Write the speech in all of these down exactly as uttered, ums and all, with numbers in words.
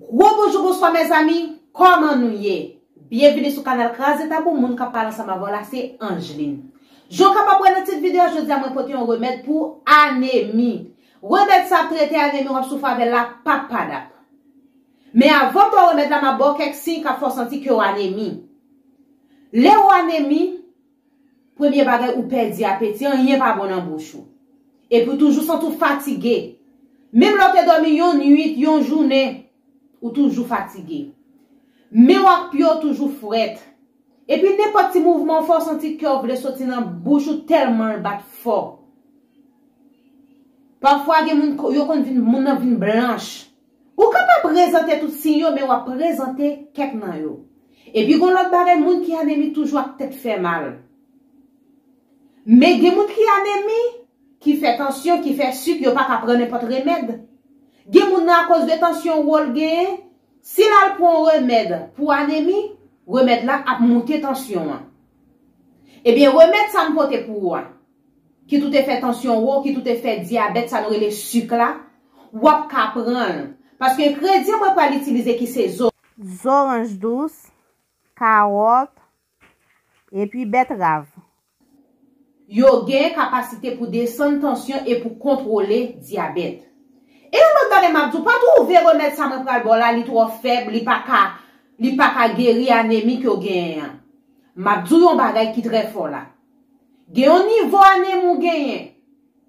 Gwo bonjou, bonswa mezanmi, kòman nou ye? Byenvini sou kanal Kraze Tabou, moun k ap pale ansanm avè w la se Angeline. Jan w kapab wè nan tit videyo a, jodi a mwen pote yon remèd pou anemi. Remèd sa ap trete anemi w ap soufri avè l la papadap. Men avan m ba w remèd la, m ap ba w kèk siy k ap fè w santi ke w anemi. Lè w anemi, premye bagay, ou pèdi apeti, anyen pa bon nan bouch ou. Epi w toujou santi w fatige. Menm lè w te dòmi yon nuit, yon jounen, ou toujou fatige. Men w ak pye w toujou frèt. Epi nenpòt ti mouvman w fè, w santi kè w vle soti nan bouch ou tèlman l bat fò. Pafwa gen moun, yo konn vin, moun nan vin blanch. Ou kapab prezante tout siy yo, men w ap prezante kèk nan yo. Epi gon lòt bagay, moun ki anemi toujou ak tèt fè mal. Men gen moun ki anemi, ki fè tansyon, ki fè sik, yo pa ka pran nenpòt remèd. Gen moun nan, akoz de tansyon wo l genyen, si l al pran yon remèd pou anemi, remèd la ap moute tansyon an. Ebyen, remèd sa m pote pou ou a, kit ou te fè tansyon wo, kit ou te fè dyabèt, sa nou rele sik la, w ap ka pran l. Paske engredyan mwen pral itilize ki se zo-, zoranj dous, kawòt, epi bètrav. Yo gen kapasite pou desann tansyon e pou kontwole dyabèt. E yon lòt bagay m ap di w, pa twouve remèd sa mwen pral ba w la, li twò fèb, li pa ka, li pa ka geri anemi ke w genyen an. M ap di w yon bagay ki trè fò la. Gen yon nivo anemi w genyen,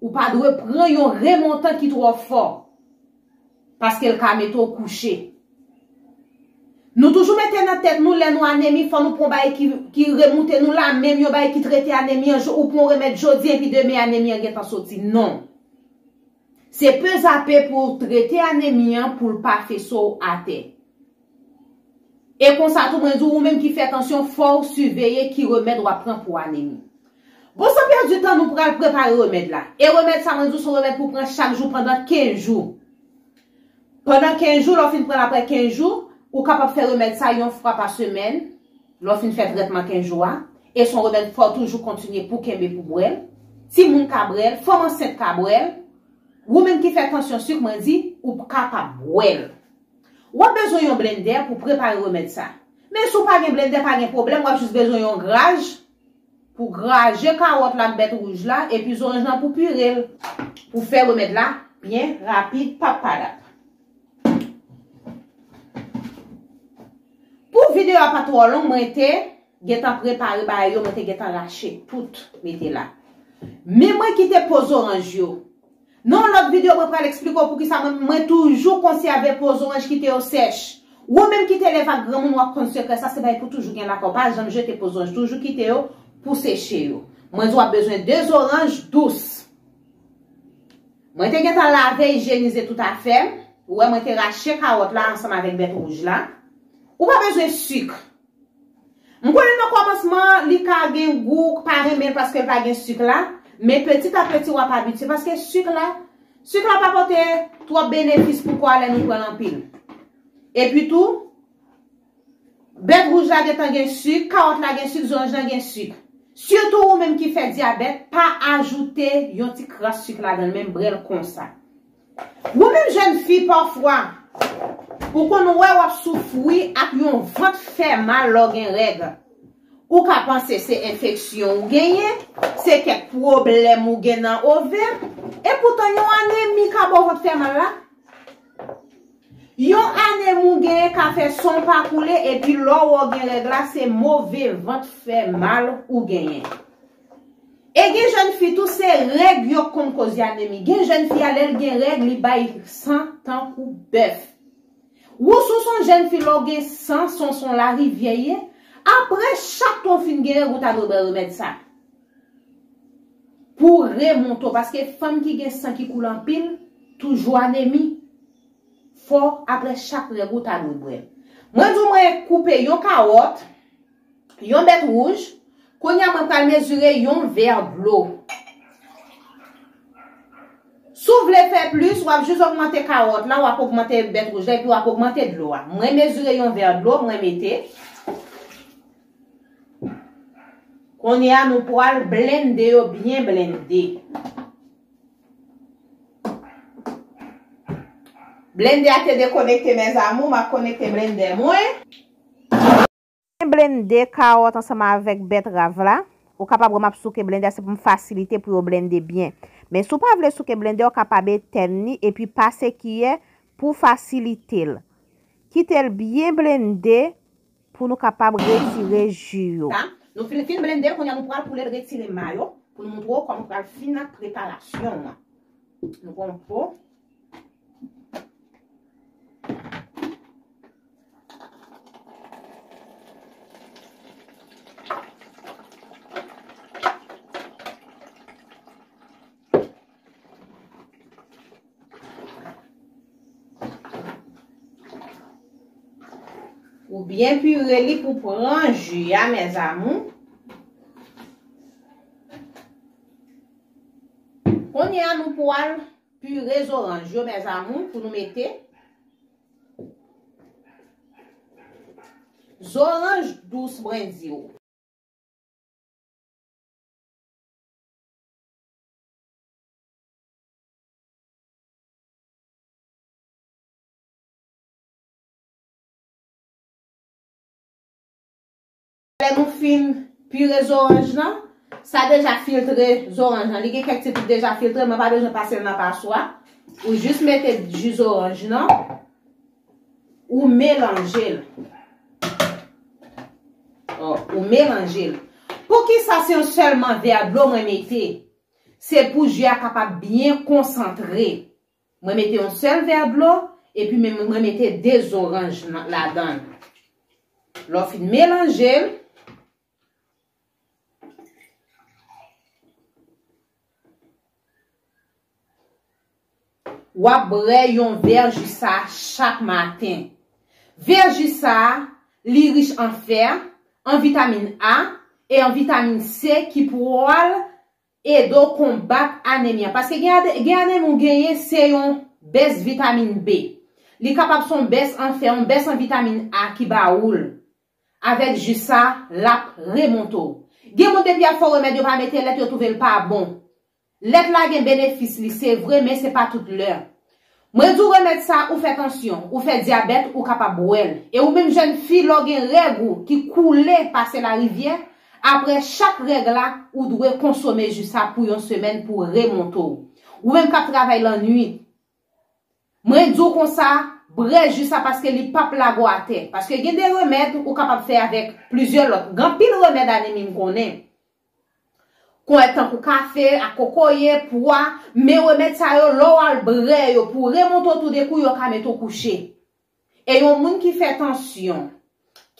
ou pa dwe pran yon remontan ki twò fò. Paske l ka mete w kouche. Nou toujou mete nan tèt nou, lè nou anemi, fò nou pran bagay ki, ki remoute nou la, menm yon bagay ki trete anemi an, ou pran remèd jodi, epi demen anemi an gentan soti. Non. Se pezape pou w trete anemi an, pou l pa fese w atè. E konsa tou, mwen di w, ou menm ki fè tansyon, fò w siveye ki remèd w ap pran pou anemi. Bon, san pèdi tan, nou pral prepare remèd la. E remèd sa, mwen di w, se yon remèd pou w pran chak jou pandan kenz jou. Pandan kenz jou, lè w fin pran l apre kenz jou, ou kapab fè remèd sa yon fwa pa semèn, lè w fin fè trètman kenz jou a. E se yon remèd fò w toujou kontinye pou kenbe pou bwè l. Timoun ka bwè l, fanm ansent ka bwè l. Ou menm ki fè tansyon sik, mwen di, ou kapab bwè l. W ap bezwen yon blendè pou prepare remèd sa. Men si w pa gen blendè, pa gen pwoblèm, w ap jis bezwen yon graj pou graje kawòt la ak bèt wouj la, epi zoranj lan pou pire l. Pou fè remèd la byen rapid, papadap. Pou videyo a pa twò long, mwen te gentan prepare bagay yo, mwen te gentan rache tout, mete la. Men mwen kite po zoranj yo. Nan yon lòt videyo, mwen pral eksplike w poukisa mwen, mwen toujou konsève po zoranj, kite yo sèch. Ou menm ki te leve ak granmoun, w ap konn sekrè sa, se bagay pou toujou gen lakay w. Pa janm jete po zoranj, toujou kite yo pou seche yo. Mwen di w ap bezwen de zoranj dous. Mwen te gentan lave, ijyenize tout afè m. Ou wè, mwen te rache kawòt la ansanm avèk bèt wouj la. Ou pa bezwen sik. M konnen nan kòmansman, li ka gen gou, pa renmen l paske l pa gen sik la, men petit a petit w ap abitye, paske sik la, sik la pa pote twòp benefis pou kò a lè nou pran l anpil. Epi tou, bèt wouj la gentan gen sik, kawòt la gen sik, zoranj lan gen sik. Sitou ou menm ki fè dyabèt, pa ajoute yon ti kras sik ladan l, men bwè l konsa. Ou menm jèn fi, pafwa, ou konn wè w ap soufri ak yon vant fè mal lè w gen règ. Ou ka panse se enfeksyon ou genyen, se kèk pwoblèm ou gen nan ovè, epoutan yon anemi ka ba w vant fè mal la. Yon anemi ou genyen ka fè san w pa koule, epi lè w wè w gen règ la, se move vant fè mal ou genyen. E gen jèn fi tou, se règ yo konn koze anemi. Gen jèn fi a, lè l gen règ, li bay san tankou bèf. Ou si w se yon jèn fi, lè w gen san, se yon, se yon larivyè ye. Apre chak tan w fin gen règ, ou ta dwe bwè remèd sa. Pou remonte w, paske fanm ki gen san ki koule anpil, toujou anemi. Fò apre chak règ ou ta dwe bwè. Mwen di w mwen koupe yon kawòt, yon bèt wouj. Kounye a mwen pral mezire yon vè dlo. Si w vle fè plis, w ap jis ogmante kawòt la, w ap ogmante bèt wouj la, epi w ap ogmante dlo a. Mwen mezire yon vè dlo, mwen mete. Kounye a nou pral blende yo byen blende. Blendè a te dekonekte, mes amours, m ap konekte blendè mwen. Blende kawòt ansanm avèk bètrav la. Ou kapab wè m ap souke blendè a, se pou m fasilite pou yo blende byen. Men si w pa vle souke blendè, ou kapab etèn li epi pase kiyè pou fasilite l. Kite l byen blende pou nou kapab retire ji yo. Sa, nou fin, fin blende, kounye a nou pral koule l, retire ma yo, pou nou montre w kòman pral fin preparasyon an. Nou pran yon po. Ou byen pire li pou pran ji a, mes amours. Kounye a, nou pral pire zoranj yo, mes amours, pou nou mete. Zoranj dous, mwen di w. Lè nou fin pire zoranj lan, sa deja filtre zoranj lan. Li gen kèk ti bout deja filtre, mwen pa bezwen pase l nan paswa. Ou jis mete ji zoranj lan, ou melanje l. Ò, ou melanje l. Poukisa se yon sèlman vè dlo mwen mete? Se pou ji a kapab byen konsantre. Mwen mete yon sèl vè dlo, epi men mwen mete de zoranj nan, ladan l. Lè w fin melanje l, w ap bwè yon vè ji sa a chak maten. Vè ji sa a, li rich an fè, an vitamin A e an vitamin C ki pral ede w konbat anemi an. Paske gen ade-, gen anemi ou genyen, se yon bès vitamin B. Li kapab se yon bès an fè, yon bès an vitamin A ki ba ou l. Avèk ji sa, l ap remonte w. Gen moun depi y ap fè w remèd, yo pa mete lèt, yo twouve l pa bon. Lèt la gen benefis li, se vre, men se pa tout lè. Mwen di w remèd sa, ou fè tansyon, ou fè dyabèt, ou kapab bwè l. E ou menm jèn fi, lè w gen règ ou ki koule pase larivyè, apre chak règ la, ou dwe konsome ji sa pou yon semèn pou remonte w. Ou menm k ap travay lannwit, mwen di w konsa, bwè ji sa paske li p ap lage w atè. Paske gen de remèd ou kapab fè avèk plizyè lòt. Gen anpil remèd anemi m konnen. Kwè tankou kafe ak kokoye, pwa, men remèd sa yo, lè w al bwè yo pou remonte w toudenkou, yo ka mete w kouche. E yon moun ki fè tansyon,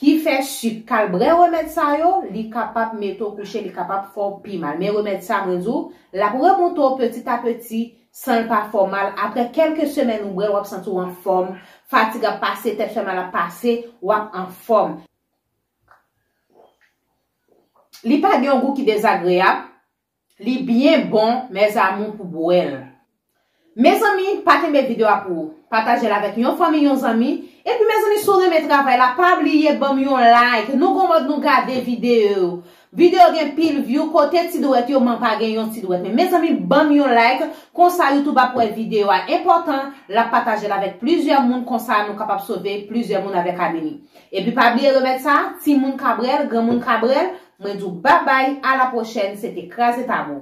ki fè sik, k al bwè remèd sa yo, li kapab mete w kouche, li kapab fè w pi mal. Men remèd sa, mwen di w, l ap remonte w petit à petit, san l pa fè w mal. Apre kèlke semèn ou bwè, w ap santi w anfòm. Fatig ap pase, tèt fè mal ap pase, w ap anfòm. Li pa gen yon gou ki dezagreyab. Li byen bon, mes amours, pou bwè l. Mezanmi, pa kenbe videyo a pou ou. Pataje l avèk yon fanmi, yon zanmi. Epi, mezanmi, si w renmen travay la, pa bliye ban m yon like. Nou gon mòd nou gade videyo yo. Videyo gen pil view, kote ti dwèt yo, men pa gen yon ti dwèt. Men, mezanmi, ban m yon like. Konsa, YouTube ap wè videyo a enpòtan. L ap pataje l avèk plizyè moun. Konsa, nou kapab sove plizyè moun avèk anemi. Epi, pa bliye remèd sa, timoun ka bwè l, granmoun ka bwè l. Mwen di w babay, a la pwochèn, se te Kraze Tabou.